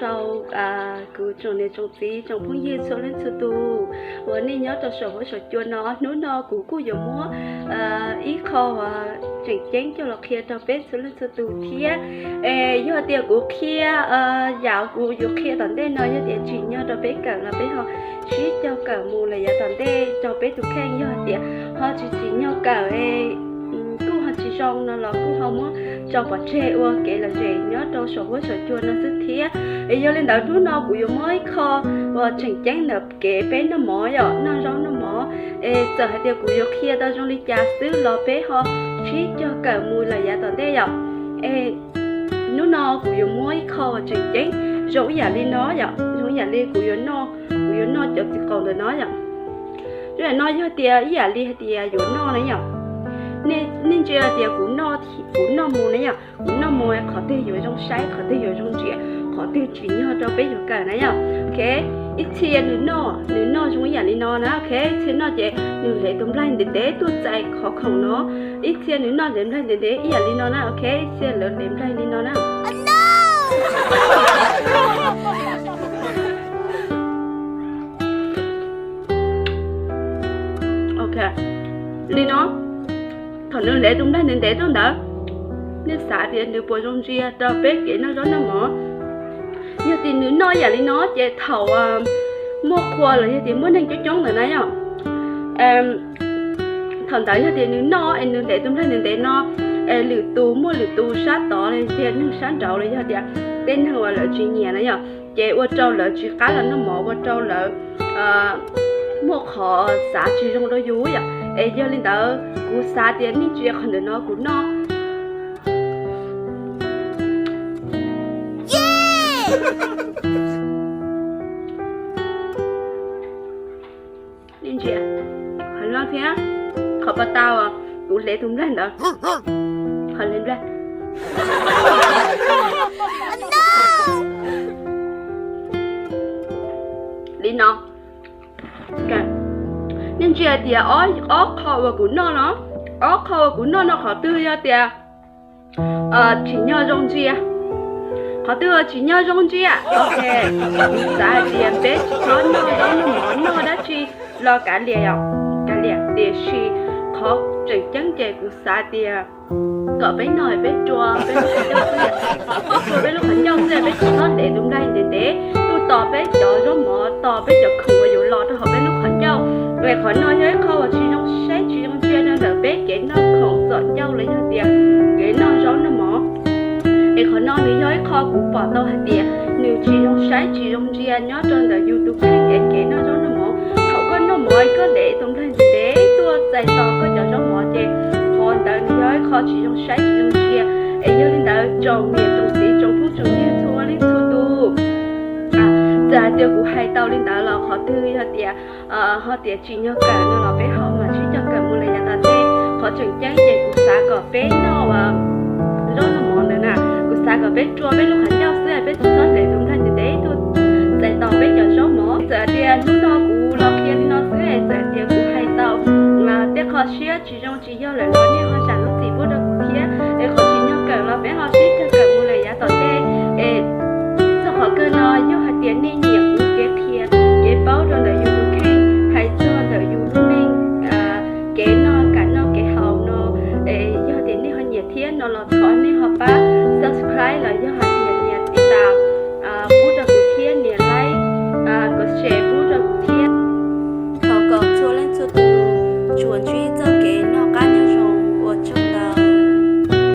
Rau kuv tsoom niam tsoom txiv tsoom phooj ywg txhua leej txhua tus uas nej nyob rau saum huab saum cua no, hnub no kuv kuj yuav muab ib qho uas tseem ceeb coj los qhia rau peb txhua leej txhua tus thiab. Es yog tias kuv qhia yam kuv yuav qhia tom ntej no yog tias tsim nyog rau peb kawm los peb ho sib cog kawm mus lawm yav tom ntej rau peb tus kheej. Yog tias ho tsis tsim nyog kawm es kuj ho tsis zoo no los kuj ho muab tso pov tseg ua kev lom zem nyob rau saum huab saum cua no xwb thiab. Es yog li ntawd hnub no kuv yuav muab ib qho uas tseem ceeb ntawm kev peb noj mov yom, noj zaub noj mov. Es txawm hais tias kuv yuav qhia tau zoo li cas xwb los peb ho sib cog kawm mus lawm yav tom ntej yom. Es hnub no kuv yuav muab ib qho uas tseem ceeb zoo ib yam li no yom, zoo ib yam li kuv yuav noj, kuv yuav noj cov txiv qaum ntawm no yom. Zoo yam no yog tias ib yam li hais tias yuav noj na yom. Nej ntsia tias kuv noj, kuv noj mus na yom, kuv noj mus qhov twg yuav zoo saib, qhov twg yuav zoo ntsia, qhov twg tsim nyog rau peb yuav kawm na yom. Ok, ib txhia nws noj, nws noj zoo ib yam li no na, ok, ib txhia noj ces nws hlev tus nplaig ntev ntev tuaj txais qhov khoom no. Ib txhia nws noj hlev nplaig ntev ntev ib yam li no na, ok, ib txhia lawv hlev nplaig li no na. Ok, li no, thaum nws hlev tus nplaig ntev ntev tuaj ntawd, nej xav tias nws puas zoo ntsia rau peb kev noj zaub noj mov? Yog tias nws noj yam li no ces thaum muaj qhua los yog tias muaj neeg coob coob ntawd na yom, thaum ntawd yog tias nws noj es nws hlev tus nplaig ntev ntev no, es lwm tus, muaj lwm tus sab tod los yog tias neeg sab nraud los yog tias tej neeg uas lawv tsis nyiam na yom, ces ua rau lawv tsis qab los noj mov, ua rau lawv muaj qhov xav tsis zoo rau yus yom. Es yog li ntawd kuv xav tias nej ntsia qhov ntawm no kuv noj. Nej ntsia qhov no thiab, qhov pas tas uas kuv hlev tus nplaig ntawd, qhov hlev nplaig li no. Nej ntsia tias ob qho uas kuv noj no, ob qho uas kuv noj no qhov twg yog tias tsim nyog zoo ntsia, qhov twg tsim nyog zoo ntsia, ok, kuv xav hais tias peb tsis txhob noj zaub noj mov noj dab tsi los kav liam, kav liam, tiam sis qhov tseem ceeb ces kuv xav tias kom peb noj peb rua peb lub qhov ncauj xwb, peb rua peb lub qhov ncauj xwb, peb tsis txhob hlev tus nplaig ntev ntev tuaj tos peb cov zaub mov, tos peb cov khoom uas yuav los rau hauv peb lub qhov ncauj. Es qhov no yog ib qho uas tsis zoo saib tsis zoo ntsia rau ntawm peb kev noj khoom txom ncauj los yog tias kev noj zaub noj mov. Es qhov no nws yog ib qho kuv pom tau hais tias nws tsis zoo saib tsis zoo ntsia nyob rau ntawm yus tus kheej es kev noj zaub noj mov. Thaum koj noj mov koj hlev tus nplaig ntev ntev tuaj txais tos koj cov zaub mov ces qhov ntawd nws yog ib qho tsis zoo saib tsis zoo ntsia. Es yog li ntawd tsoom niam tsoom txiv tsoom phooj tsoom ywg txhua leej txhua tus, txawm hais tias kuv hais tau li ntawd los qhov twg yog tias ho tias tsim nyog kawm no los peb ho mam sib cog kawm mus lawm yav tom ntej. Qhov tseem ceeb ces kuv xav kom peb noj zaub noj mov ntawd na, kuv xav kom peb rua peb lub qhov ncauj xwb, peb tsis txhob hlev tus nplaig ntev ntev tuaj txais tos peb cov zaub mov. Txawm tias hnub no kuv los qhia li no xwb, txawm tias kuv hais tau tej qho siab tsis zoo tsis yog lawm los nej ho zam lub txim pub rau kuv thiab. Es qhov tsim nyog kawm los peb ho sib cog kawm mus lawm yav tom ntej. Es txog qhov kawg no yog hais tias nej nyiam kuv kev qhia kev paub rau ntawm yus tus kheej, hais txog ntawm yus lub neej, kev noj kam noj kev haus no, es yog tias nej ho nyiam thiab no los thov nej ho pab subscribe los yog hais tias nias tiv tas pub rau kuv thiab, nias like, kom share pub rau kuv thiab. Thov kom txhua leej txhua tus tsuas ntsib txoj kev